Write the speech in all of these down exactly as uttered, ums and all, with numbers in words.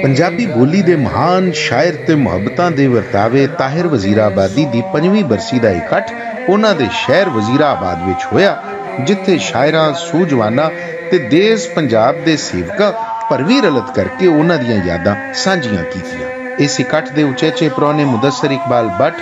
پنجابی بولی دے مہان شاعر تے محبتاں دے ورتاوے طاہر وزیر آبادی دی پنجویں برسی دا اکٹھ انہاں دے شہر وزیر آباد وچ ہویا، جتھے شاعراں، سوجواناں تے دیس پنجاب دے سیوکاں پروی رلت کر کے انہاں دیاں یاداں سانجھیاں کیتیاں۔ اس اکٹھ دے اچیچے پرانے مدثر اقبال بٹ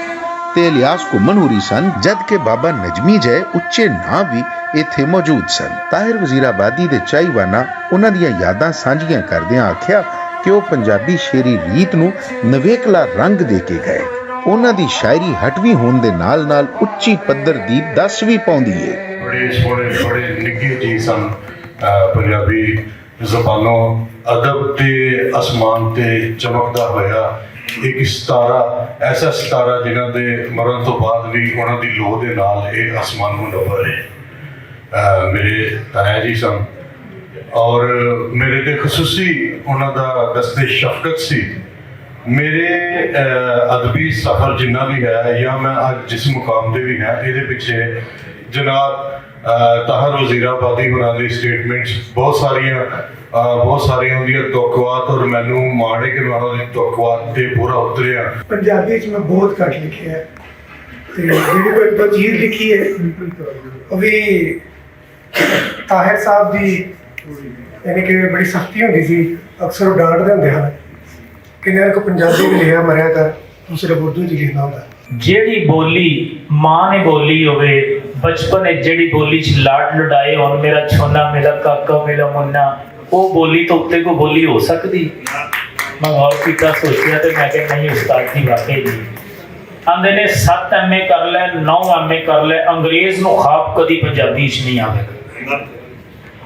تے الیاس گھمن ہوری سن، جد کہ بابا نجمی جئے اچے ناں وی ایتھے موجود سن۔ طاہر وزیر آبادی دے چائیواناں انہاں دیاں یاداں سانجھیاں کردیاں آکھیا کہ او پنجابی شعری ریت نوں نویکلا رنگ دے کے گئے۔ انہاں دی شاعری ہٹویں ہون دے نال نال اچی پدر دی دس وی پاؤندی ہے۔ بڑے سوہنے، بڑے نگے جی سن، آ، پنجابی زبانوں ادب تے آسمان تے چمکدا ہویا ایک ستارہ، ایسا ستارہ جنہاں دے مرن تو بعد وی انہاں دی لوہ دے نال اے آسمان منور ہے۔ آ، میرے تایا جی سن اور میرے تے خصوصی انہاں دا دست شفقت سی۔ میرے، آ، ادبی سفر جنہ بھی ہے یا میں اج جس مقام تے بھی ہاں، اے دے پیچھے جناب، آ، طاہر وزیر آبادی ہوراں دی سٹیٹمنٹس بہت ساریاں، آ، بہت ساریاں اندیاں توقعات اور مینوں ماڑے کہ میں انہاں دی توقعات تے پورا اتریا۔ پنجابی وچ میں بہت گھٹ لکھیا ہے تے جیہڑی کوئی بچیر لکھی ہے، او وی طاہر صاحب دی، یعنی کہ بڑی سختی ہوندی سی، اکثر او ڈانٹدے ہوندے ہن کہ انہاں کو پنجابی وچ لکھیا مریا کر، توں صرف اردو وچ لکھنا ہوندا۔ جیڑی بولی ماں نے بولی ہوئے، بچپن وچ جیڑی بولی چ لاڈ لڈائے ہون، میرا چھونا، میرا کاکا، میرا منا، او بولی تو اتے کو بولی ہو سکدی؟ میں غور کیتا، سوچیا تے میں کہیا، نہیں استاد جی، واقعی نہیں۔ آندے نے، ست ایم اے کر لے، نو ایم اے کر لے، انگریز نو خواب کدی پنجابی وچ نہیں آوے گا،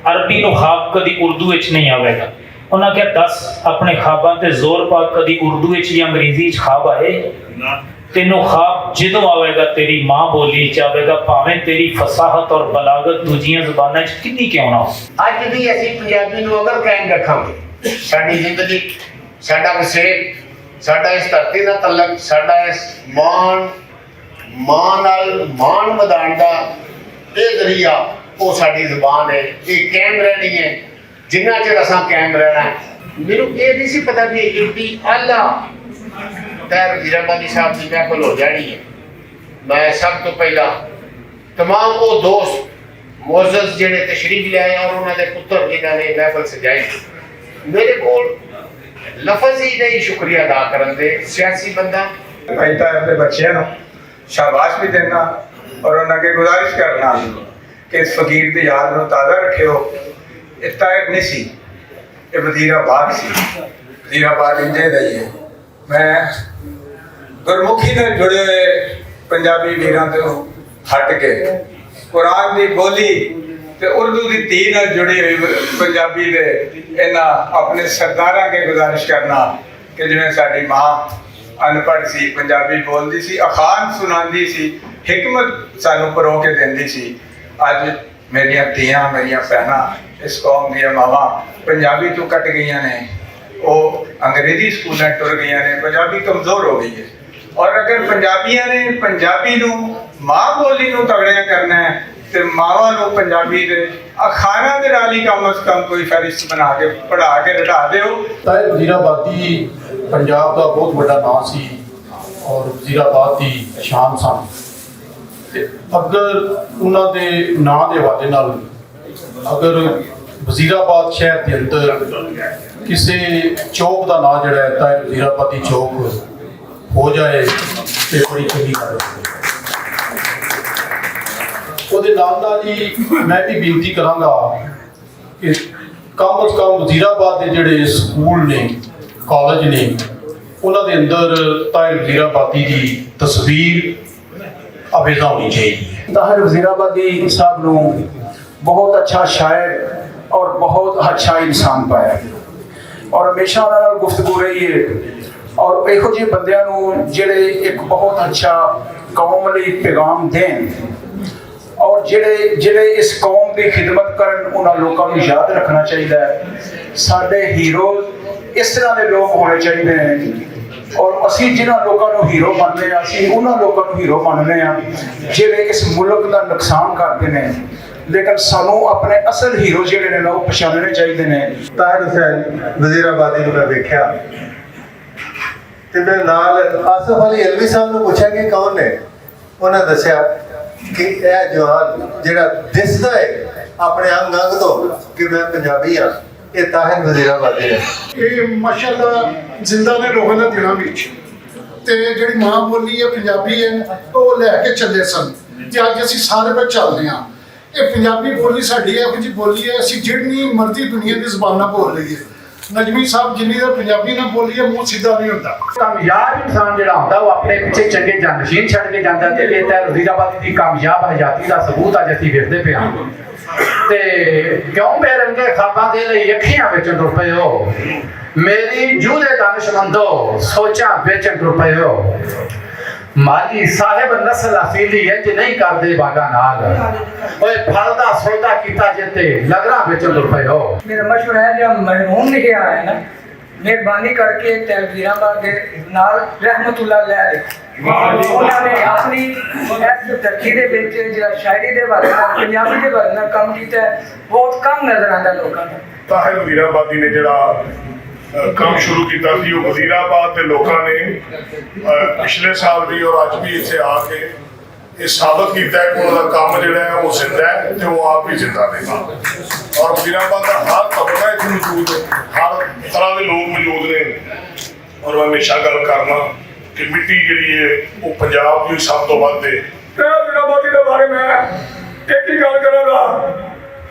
عربی نو خواب کدی اردو وچ نہیں آوے گا۔ انہاں کہیا، دس، اپنے خواباں تے زور پا، کدی اردو وچ یا انگریزی وچ خواب آئے؟ تینوں خواب جدوں آوے گا، تیری ماں بولی وچ آوے گا، بھاویں تیری فصاحت اور بلاغت دوجیاں زباناں وچ کنی کیوں نہ ہو۔ اج بھی اسی پنجابی نوں اگر قائم رکھاں گے، ساڈی زندگی، ساڈا وسیب، ساڈا اس دھرتی دا تعلق، ساڈا اس مان، مان نال مان ودھان دا اے ذریعہ، او ساڈی زبان ہے، اے قائم رہنی ہے۔ جنہ چر اساں قائم رہنا ہے۔ مینوں اے نہیں سی پتا کہ ایڈی اعلیٰ طاہر وزیر آبادی صاحب دی محفل ہو جانی ہے۔ میں سب تو پہلا تمام او دوست معزز جڑے تشریف لے آئے اور انہاں دے پتر جنہاں نے محفل سجائی، میرے کول لفظ ہی نہیں شکریہ ادا کرن دے۔ سیاسی بندہ، بھائی طاہر دے بچیاں نوں شاباش بھی دینا اور انہاں کے گزارش کرنا کہ اس فقیر دی یاد نوں تازہ رکھیو۔ اے طاہر نہیں سی، اے وزیر آباد سی۔ وزیر آباد انجے دا ہی ہے۔ میں گرمکھی نال جڑے ہوئے پنجابی ویراں توں ہٹ کے قرآن دی بولی تے اردو دی دھی نال جڑی ہوئی پنجابی دے انہاں اپنے سرداراں کے گزارش کرنا کہ جویں ساڈی ماں ان پڑھ سی، پنجابی بولدی سی، اخوان سناندی سی، حکمت سانوں پرو کے دیندی سی۔ اج میریاں دھیاں، میریاں بہناں، اس قوم دیاں ماواں پنجابی تو کٹ گئیاں نے، وہ انگریزی سکولوں ٹر گئیاں نے، پنجابی کمزور ہو گئی ہے۔ اور اگر پنجابیاں نے پنجابی نو ماں بولی نو تگڑیاں کرنا ہے تے ماواں نو پنجابی دے اخانا دے نال ہی کم از کم کوئی فہرست بنا کے پڑھا کے رٹا دیو۔ طاہر وزیر آبادی پنجاب دا بہت بڑا نام سی اور وزیر آباد دی شان سن۔ تے اگر انہاں دے ناں دے حوالے نال اگر وزیر آباد شہر دے اندر کسے چوک دا ناں جڑا ہے طاہر وزیر آبادی چوک ہو جائے تے بڑی چنگی گل ہوندی ہے۔ اودے نال نال ہی میں بھی بینتی کراں گا کہ کم از کم وزیر آباد دے جڑے سکول نے، کالج نے، انہاں دے اندر طاہر وزیر آبادی دی تصویر آویزاں ہونی چاہیے۔ طاہر وزیر آبادی صاحب نوں بہت اچھا شاعر اور بہت اچھا انسان پایا اور ہمیشہ انہاں نال گفتگو رہی ہے اور ایہو جہے بندیاں نوں جڑے ایک بہت اچھا قوم لئی پیغام دین اور جڑے جڑے اس قوم دی خدمت کرن، انہاں لوکاں نوں یاد رکھنا چاہیدا ہے۔ ساڈے ہیروز اس طرح دے لوگ ہونے چاہیدے ہیں اور اسی جنہاں لوکاں نوں ہیرو مننے آں، اسی انہاں لوکاں نوں ہیرو مننے آں جڑے اس ملک دا نقصان کردے نے۔ لیکن سانوں اپنے اصل ہیرو جڑے نے نا، وہ پچھاننے چاہیدے نے۔ طاہر حسین وزیر آبادی نوں میں ویکھیا تے میں نال آصف علی علوی صاحب نوں پوچھیا کہ کون نے؟ انہاں دسیا کہ اے جوان جڑا دسدا ہے اپنے انگ انگ تو کہ میں پنجابی ہاں، اے طاہر وزیر آبادی ہے۔ یہ ماشاءاللہ زندہ نے لوگوں نے دنوں وچ تے جڑی ماں بولی ہے پنجابی ہے، وہ لے کے چلے سن۔ تے اج اسی سارے پہ چلدے ہاں۔ یہ پنجابی بولی ساڈی ہے، اپنی بولی ہے، اسی جڑنی مرضی دنیا دی زبان نہ بول لئیے۔ نجمی صاحب جنی دا پنجابی نہ بولیے، منہ سیدھا نہیں ہوندا۔ کامیاب انسان جڑا ہوندا، وہ اپنے پیچھے چنگے جانشین چھڈ کے جاندا۔ تے یہ تیر وزیر آبادی دی کامیاب حیاتی دا ثبوت اج اسی ویکھدے پے ہاں۔ تے کیوں بے رنگے خواباں دے لئی اکھیاں وچ ٹر پئے ہو؟ میری جودے دانشمندو، سوچاں وچ ٹر پئے ہو؟ مالی صاحب نسل اصیلی ہے جے نہیں کردے باغاں نال۔ اوئے پھل دا سودا کیتا جے تے لگراں وچ ٹر پئے ہو۔ میرا مشورہ ہے، جہاں محروم لکھے آئے نا، مہربانی کر کے تحزیرآباد دے نال رحمت اللہ لے لے۔ انہاں نے اپنی اس دھرتی دے وچ جڑا شاعری دے بارے نال، پنجابی دے بارے نال کم کیتا ہے، بہت کم نظر آندا لوکاں نوں۔ طاہر وزیر آبادی نے جڑا، اہ، کم شروع کیتا سی، وہ وزیر آباد دے لوکاں نے، اہ، پچھلے سال بھی اور اج بھی اتھے آ کے یہ ثابت کیتا ہے کہ انہاں دا کم جڑا ہے، وہ زندہ ہے تے وہ آپ بھی زندہ رہے گا۔ اور وزیر آباد دا ہر طبقہ اتھے موجود ہے، ہر طرح دے لوگ موجود نے۔ اور میں ہمیشہ گل کرنا کہ مٹی جڑی ہے، وہ پنجاب دی سب تو ودھ ہے۔ تحزیرآبادی دے بارے میں ایک ہی گل کراں گا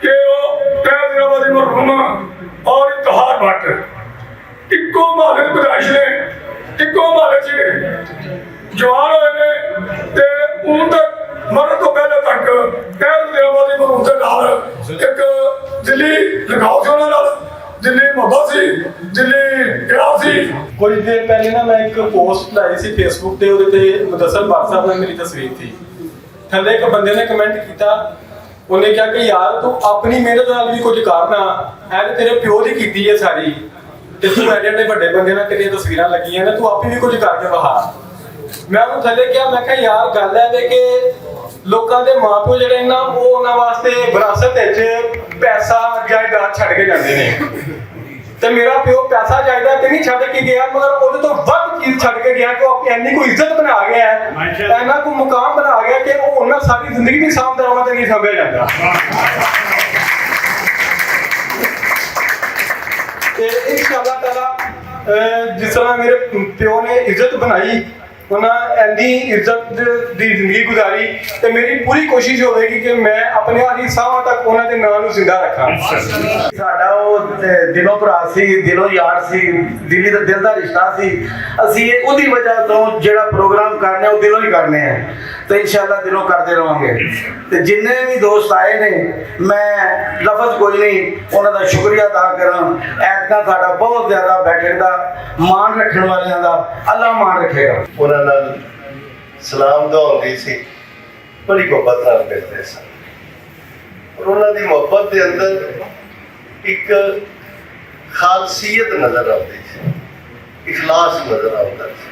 کہ وہ تحزیرآبادی مرحوم اور اتحاد بٹ اکو محلے دی پیدائش نے، اکو محلے چ جوان ہوئے نے، تے ہن تک مرن تو پہلے تک تحزیرآبادی مرحوم دے نال ایک دلی لگاؤ سی انہاں نال، دلی محبت سی، دلی پیار سی۔ کچھ دیر پہلے نا میں ایک پوسٹ لائی سی فیس بک تے، اودے تے مدثر بٹ صاحب نال میری تصویر تھی۔ تھلے ایک بندے نے کمنٹ کیتا، انہیں کہا کہ یار تو اپنی محنت نال بھی کچھ کر نا، اے تے تیرے پیو دی کیتی ہے ساری، تے تو ایڈے ایڈے وڈے بندے نال تیریاں تصویراں لگیاں نے، تو آپ بھی کچھ کر کے بہا۔ میں انہوں تھلے کہا، میں کہا یار گل ہے وے کہ لوکاں دے ماں پیو جڑے نا، وہ انہاں واسطے وراثت وچ پیسہ جائیداد چھڈ کے جاندے نے۔ تے میرا پیو پیسہ جائیداد تے نہیں چھڈ کے گیا، مگر اودے تو ودھ چیز چھڈ کے گیا کہ وہ اپنی اینی کوئی عزت بنا گیا ہے، اینا کو مقام بنا گیا کہ وہ انہاں ساری زندگی نہیں سامدا، انہاں تے نہیں سامدا جاندا۔ تے انشاءاللہ تعالی، اے، جس طرح میرے پیو نے عزت بنائی، انہاں ایندی عزت دی زندگی گزاری، تے میری پوری کوشش ہوے گی کہ میں اپنے آخری ساہاں تک انہاں دے ناں نوں زندہ رکھاں۔ ساڈا او، اے، دلوں بھرا سی، دلوں یار سی، دلی تے دل دا رشتہ سی۔ اسی اے اودی وجہ تو جڑا پروگرام کرنے او دلوں ہی کرنے ہیں، تے انشاءاللہ دلوں کردے رہواں گے۔ تے جنہیں وی دوست آئے نے، میں لفظ کوئی نہیں انہاں دا شکریہ ادا کراں۔ ایتکاں ساڈا بہت زیادہ بیٹھک دا مان رکھن والیاں دا اللہ مان رکھے گا۔ انہاں نال سلام دعا ہوندی سی، بڑی محبت نال ملدے سن۔ اور انہاں دی محبت دے اندر ایک خالصیت نظر آندی سی، اخلاص نظر آندا سی۔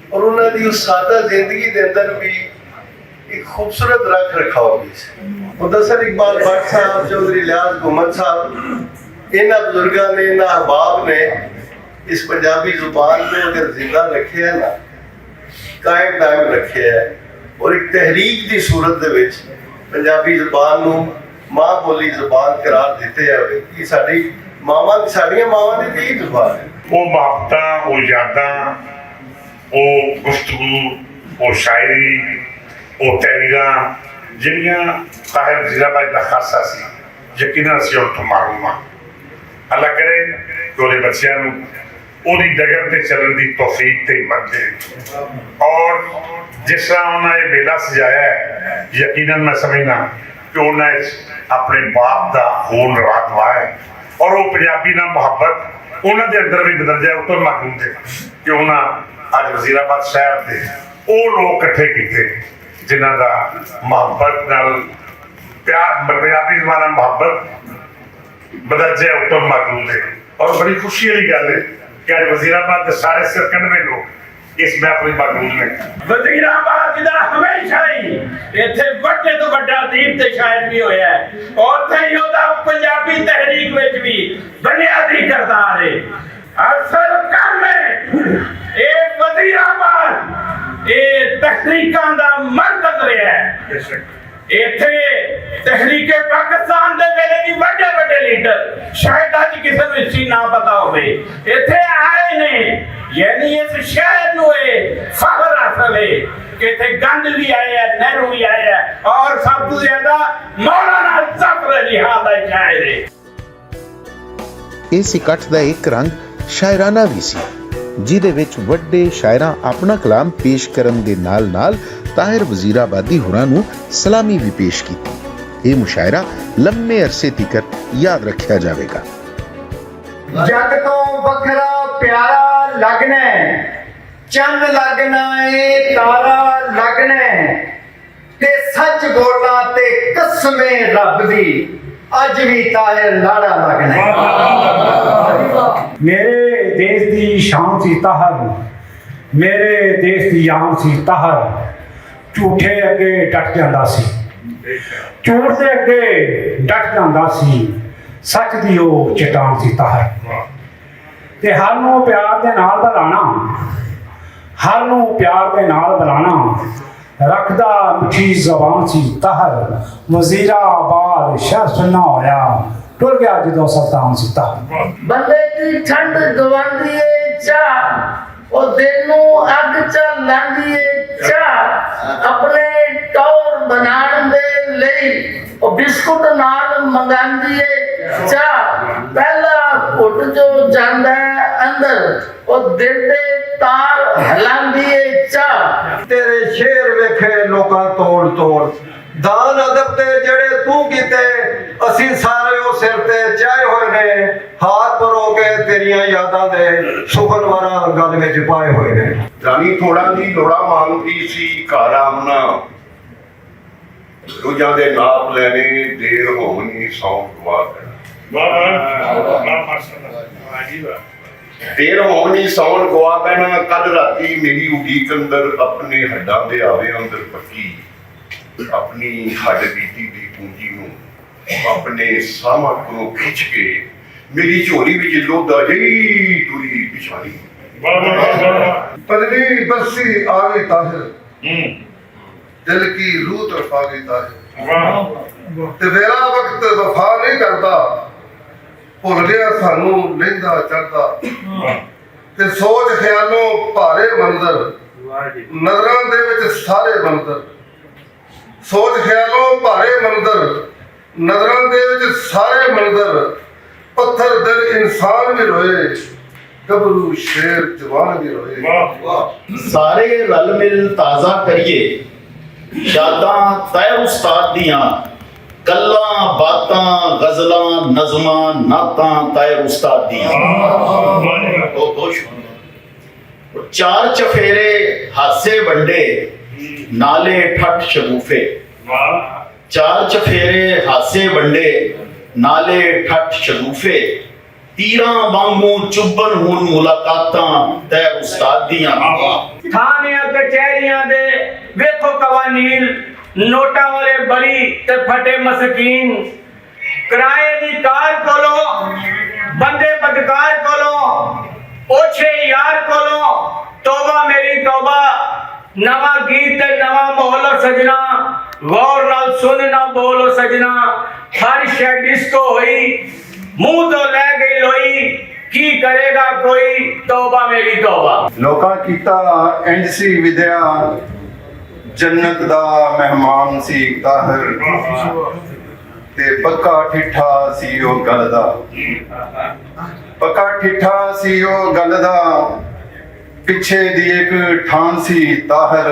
اور انہاں دی اس سادہ زندگی دے اندر بھی ایک خوبصورت رکھ رکھاؤ بھی سی۔ مدثر اقبال بٹ صاحب، چوہدری لیاز گھمت صاحب، انہاں بزرگاں نے، انہاں احباب نے اس پنجابی زبان کو اگر زندہ رکھے ہے نا، قائم دائم رکھے ہے، اور ایک تحریک دی صورت دے وچ پنجابی زبان نو ماں بولی زبان قرار دتے ہے۔ یہ ساڈی ماواں، ساڈیاں ماواں دی تے ہی زبان ہے۔ وہ محبتاں، وہ یاداں، وہ گفتگو، وہ شاعری، وہ تحریراں، جڑیاں طاہر وزیر آباد دا خاصہ سی، یقیناً اسی ہن تو محروم ہاں۔ اللہ کرے کہ اودے بچیاں نوں اودی ڈگر تے چلن دی توفیق تے ہمت دے۔ اور جس طرح انہاں یہ میلہ سجایا ہے، یقیناً میں سمجھنا کہ انہاں اس اپنے باپ دا خون رات ہوا ہے، اور وہ پنجابی نال محبت انہاں دے اندر بھی بدرجہ اتر موجود ہے کہ انہاں اج وزیر آباد شہر دے وہ لوگ اکٹھے کیتے جنہاں دا محبت نال پیار، پنجابی زبان نال محبت بدرجہ اتم موجود ہے۔ اور بڑی خوشی والی گل ہے کہ اج وزیر آباد دے سارے سرکنڈوے لوگ اس محفل پر موجود ہیں۔ وزیر آباد دا ہمیشہ ہی اتھے وڈے تو وڈا ادیب تے شاعر بھی ہویا ہے، اور اتھے ہی اوہدا پنجابی تحریک وچ بھی بنیادی کردار ہے۔ اصل کم ہے اے وزیر آباد، اے تحریکاں دا مرکز رہیا ہے۔ ایتھے تحریک پاکستان دے ویلے بھی وڈے وڈے لیڈر، شاید اج کسے نوں اس چیز نہ پتا ہوئے، ایتھے آئے نے، یعنی اس شہر نوں اے فخر حاصل ہے کہ ایتھے گاندھی بھی آئے ہے، نہرو بھی آئے ہے، اور سب تو زیادہ مولانا ظفر علی خان دا شاعر ہے۔ اس اکٹھ دا اک رنگ شاعرانہ وی سی، جس دے وچ وڈے شاعراں اپنا کلام پیش کرن دے نال نال طاہر وزیرآبادی ہوراں نوں سلامی وی پیش کیتی۔ ایہہ مشاعرہ لمے عرصے تیکر یاد رکھیا جاوے گا۔ جگ توں وکھرا پیارا لگنا ہے، چند لگنا اے تارا لگنا ہے، تے سچ بولنا تے قسمیں رب دی، اج وی طاہر لاڑا لگنا ہے۔ میرے دیش دی شان سی طاہر، میرے دیش دی یان سی طاہر، جھوٹے اگے ڈٹ جاندا سی، جھوٹ دے اگے ڈٹ جاندا سی، سچ دی او چٹان سی طاہر۔ تے ہر نوں پیار دے نال بلانا، ہر نوں پیار دے نال بلانا، رکھدا مٹھی زبان سی طاہر۔ وزیرا آباد شہر سننا ہویا، ٹر گیا جدوں سلطان سی طاہر۔ بندے دی ٹھنڈ گواندی اے چاہ، او دل نوں اگ چا لاندی اے چاہ، اپنے ٹور بنان دے لئی او بسکٹ نال منگاندی اے چاہ۔ پہلا گھٹ جو جاندا ہے اندر، او دل دے تار ہلاندی اے چاہ۔ تیرے شعر ویکھے لوکاں توڑ توڑ، دان ادب تے جڑے توں کیتے، اسی سارے او سر تے چائے ہوئے نے، ہار پرو کے تیریاں یاداں دے سخن واراں گل وچ پائے ہوئے نے۔ رانی تھوڑا دی لوڑا مانگدی سی گھر آمنا، دوجاں دے ناپ لینے، دیر ہونی ساؤنڈ گوا کرنا۔ دیر ہونی ساؤنڈ گوا کرنا۔ کل راتی میری اڈیک اندر اپنے ہڈاں دے آوے اندر پکی، اپنی ہڈ بیتی دی پونجی نوں اپنے سامت کو کھچ کے میری جھولی وچ لودا جئی ٹری بچھانی۔ پدری برسی آ گئی طاہر، دل کی روح تڑفا گئی طاہر۔ تے ویلا وقت وفا نہیں کردا، بھل گیا سانوں لیندا چڑھدا۔ تے سوچ خیالوں بھارے منظر، نظراں دے وچ سارے منظر۔ سوچ خیالوں بھارے منظر، نظراں دے وچ سارے منظر۔ پتھر دل انسان وی روئے، گبرو شیر جوان وی روئے۔ سارے رل مل تازہ کریے یاداں طاہر استاد دیاں، گلاں باتاں غزلاں نظماں نعتاں طاہر استاد دیاں۔ بہت بہت شکریہ۔ چار چفیرے ہاسے ونڈے نالے ٹھٹ شگوفے۔ چار چفیرے ہاسے ونڈے نالے ٹھٹ شگوفے۔ تیراں وانگوں چبن ہن ملاقاتاں طاہر استاد دیاں۔ تھانیاں کچہریاں دے ویکھو قوانین، نوٹاں والے بری تے پھٹے مسکین، کرائے دی کار کولوں، بندے بدکار کولوں، اوچھے یار کولوں، توبہ میری توبہ۔ نواں گیت تے نواں ماحول او سجنا، غور نال سن نہ بول او سجنا۔ ہر شے ڈسکو ہوئی، منہ تو لے گئی لوئی، کی کرے گا کوئی؟ توبہ میری توبہ۔ لوکاں کیتا انج سی ودیا، جنت دا مہمان سی طاہر، تے پکا ٹھٹھا سی او گل دا۔ پکا ٹھٹھا سی او گل دا، پچھے دی اک ٹھان سی طاہر۔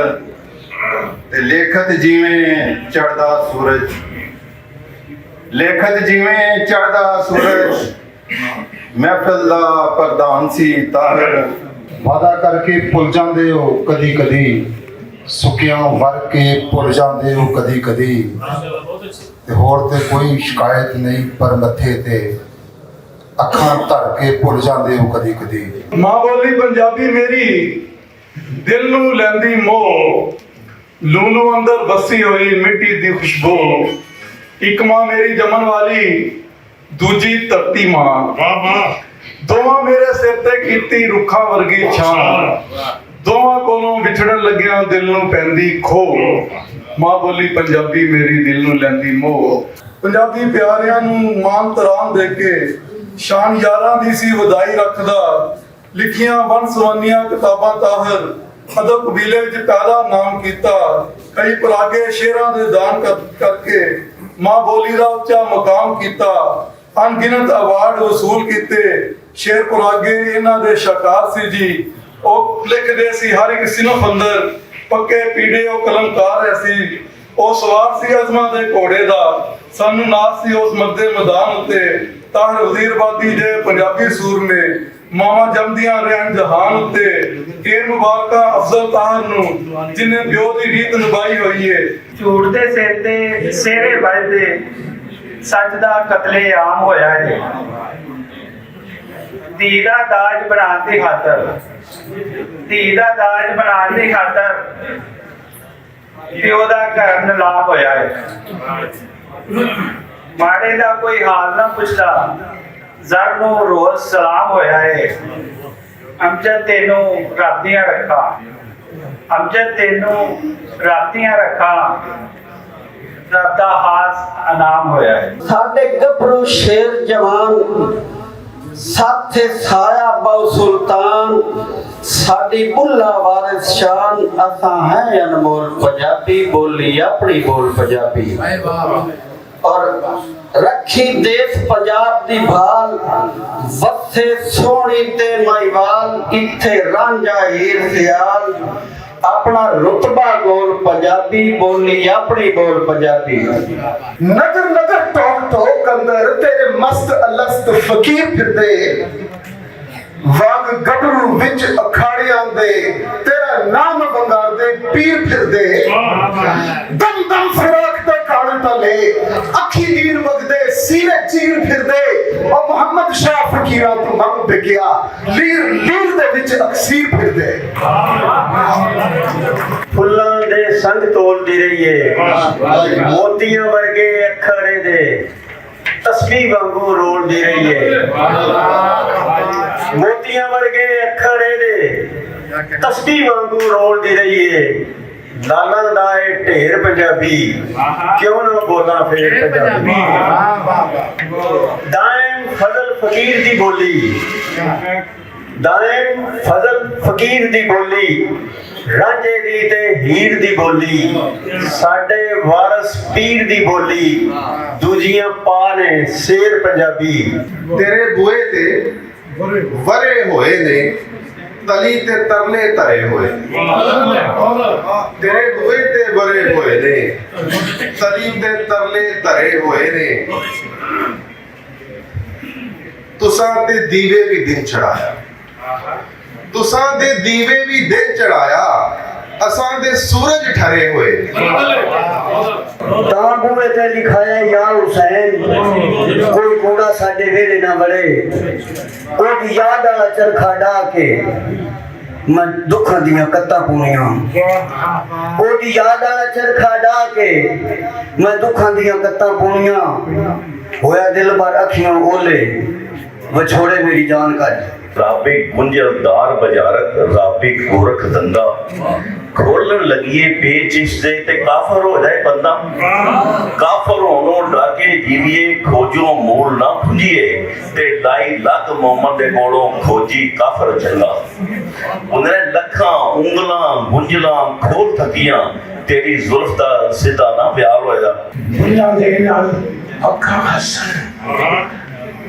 تے لیکھت جیویں چڑھدا سورج، لیکھت جیویں چڑھدا سورج، محفل دا پردھان سی طاہر۔ وعدہ کر کے بھل جاندے ہو کدی کدی، سکیاں ور کے بھل جاندے ہو کدی کدی۔ تے ہور تے کوئی شکایت نہیں، پر متھے تے اکھاں دھر کے بھل جاندے ہو کدی کدی۔ ماں بولی پنجابی میری، دل نوں لیندی موہ، لولو اندر وسی ہوئی مٹی دی خوشبو۔ اک ماں میری جمن والی، دوجی دھرتی ماں۔ واہ واہ۔ دوواں میرے سر تے کیتی رکھاں ورگی چھاں۔ دوواں کولوں وچھڑن لگیاں دل نوں پیندی کھو۔ ماں بولی پنجابی میری دل نوں لیندی موہ۔ پنجابی پیاریاں نوں مان تران دے کے شان یاراں دی سی ودائی رکھدا۔ لکھیاں ون سوانیاں کتاباں طاہر ادب قبیلے وچ پہلا نام کیتا۔ کئی پراگے شعراں دے دان کر کر کے ماں بولی دا اچا مقام کیتا۔ ان گنت ایوارڈ وصول کیتے۔ شعر پراگے انہاں دے شاکار سی جی۔ او لکھ دے سی ہر ایک صنف اندر پکے پیڑے او قلمکار ہے سی۔ او سوار سی عزماں دے گھوڑے دا۔ سانوں ناز سی اس مدے میدان اتے۔ طاہر وزیر آبادی دے پنجابی سور نے ماما جمدیاں رہن جہان اتے۔ اے مبارکاں افضل طاہر نوں جنہیں پیو دی ریت نبھائی ہوئی ہے۔ جھوٹ دے سر تے سہرے بجدے، سچ دا قتل عام ہویا ہے۔ دھی دا تاج بنان دی خاطر، دھی دا تاج بنان دی خاطر پیو دا گھر نلاب ہویا ہے۔ ماڑے دا کوئی حال نہ پچھدا، زر نوں روز سلام ہویا ہے۔ امجد تینوں رب دیاں رکھاں، امجد تینوں رب دیاں رکھاں، رب دا خاص انعام ہویا ہے۔ ساڈے گبرو شیر جوان، ساتھ سایہ باؤ سلطان، ساڈی بلا وارث شان، اساں ہیں انمول پنجابی، بولی اپنی بول پنجابی۔ اور رکھی دیس پنجاب دی بھال، وسے سوہنی تے ماہیوال، کتھے رانجھا ہیر سیال، اپنا رتبہ گول پنجابی، بولی اپنی بول پنجابی۔ نظر نظر ٹوک ٹوک اندر تیرے مست الست فقیر پھردے، وانگ گبرو وچ اکھاڑیاں دے تیرا نام ونگاردے پیر پھردے۔ دم دم فراق دا کان تلے اکھی دین وگدے سینے چیر پھردے۔ او محمد شاہ فقیراں تو منگ بکیا، لیر لیر دے وچ اکسیر پھردے۔ پھلاں دے سنگ تول دی رہی ہے، موتیاں ورگے اکھاڑے دے تسبیح وانگوں رول دی رہی ہے۔ موتیاں ورگے اکھاڑے دے تسبیح وانگوں رول دی رہی ہے۔ لالاں دا اے ڈھیر پنجابی، کیوں نہ بولاں فیر پنجابی۔ دائم فضل فقیر دی بولی، دائم فضل فقیر دی بولی، رانجھے دی تے ہیر دی بولی، ساڈے وارث پیر دی بولی، دوجیاں پا نے سیر پنجابی۔ تیرے بوئے تے ورے ہوئے نے، تلی تے ترلے ترے ہوئے۔ تیرے بوئے تے ورے ہوئے نے، تلی تے ترلے ترے ہوئے نے۔ تساں تے دیوے وی دن چڑھایا، تساں تے دیوے وی دن چڑھایا، اساں تے سورج ٹھرے ہوئے۔ تاں بوئے تے لکھایا یا حسین، کوئی کوڑا ساڈے ویلے نہ وڑے۔ اوہدی یاد آلا چرخا ڈا کے میں دکھاں دیاں کتاں پونیاں۔ اوہدی یاد آلا چرخا ڈا کے میں دکھاں دیاں کتاں پونیاں۔ ہویا دل بر اکھیاں اولے، وچھوڑے میری جان کٹ۔ رابق گنجل دار بجارت، رابق گورکھ دندا۔ کھولن لگیے پیچ اس دے تے کافر ہو جائے بندہ۔ کافر ہونوں ڈاکے جیویے، کھوجوں مول نہ پھجیے، تے لائی لگ محمد دے کولوں کھوجی کافر چنگا۔ انہیں لکھاں انگلاں گنجلاں کھول تھکیاں، تیری زلف دا سدھا نہ ویال ہویا۔ بھلاں دے نال اکھاں ہسن،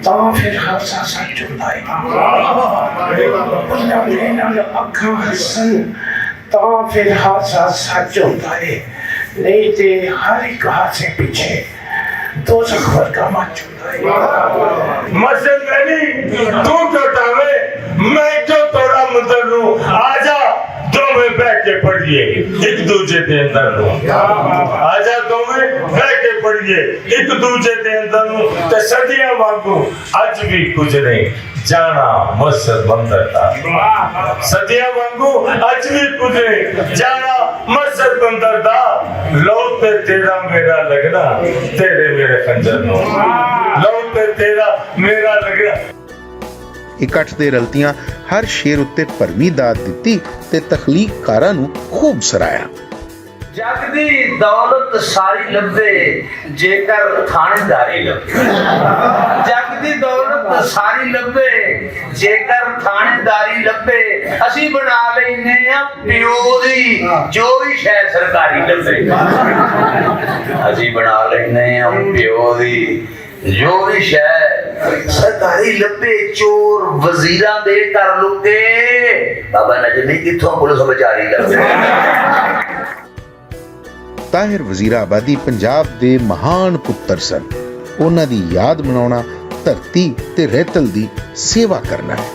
تاں پھر حادثہ سچ ہوندا ہے۔ بھلاں دے نال اکھاں ہسن، تاں پھر حادثہ سچ ہوندا ہے، نہیں تے ہر ایک حادثے پیچھے دوزخ ورگا مچ ہوندا ہے۔ مسجد علی، تو کیوں ٹاوے، میں کیوں توڑا مندر نو؟ آ جا، دوویں بہ کے پڑھیے ایک دوجے دے اندر نو۔ آ جا، دوویں بہ کے پڑھیے ایک دوجے دے اندر نو۔ تے صدیاں وانگوں اج بھی گزرے جانا مقصد بندر دا۔ ستیاں وانگوں اج وی پجے۔ جانا مقصد بندر دا۔ لو تے تیرا میرا لگنا، تیرے میرے خنجر نو۔ لو تے تیرا میرا لگنا۔ اکٹھ دے رلتیاں ہر شیر اتے پروی داد دتی تے تخلیق کاراں نوں خوب سرایا۔ جگ دی دولت ساری لبھے، جیکر تھانے داری لبھے۔ جگ دی دولت ساری لبھے، جیکر تھانے داری لبھے۔ اسی بنا لینے آ پیو دی جو بھی شے سرکاری لبھے۔ اسی بنا لینے آ پیو دی جو بھی شے سرکاری لبھے۔ چور وزیراں دے کر لکے، بابا نجمی کتھوں پولیس بچاری لبھے۔ طاہر وزیر آبادی پنجاب دے مہان پتر سن۔ انہاں دی یاد مناونا دھرتی تے رہتل دی سیوا کرنا ہے۔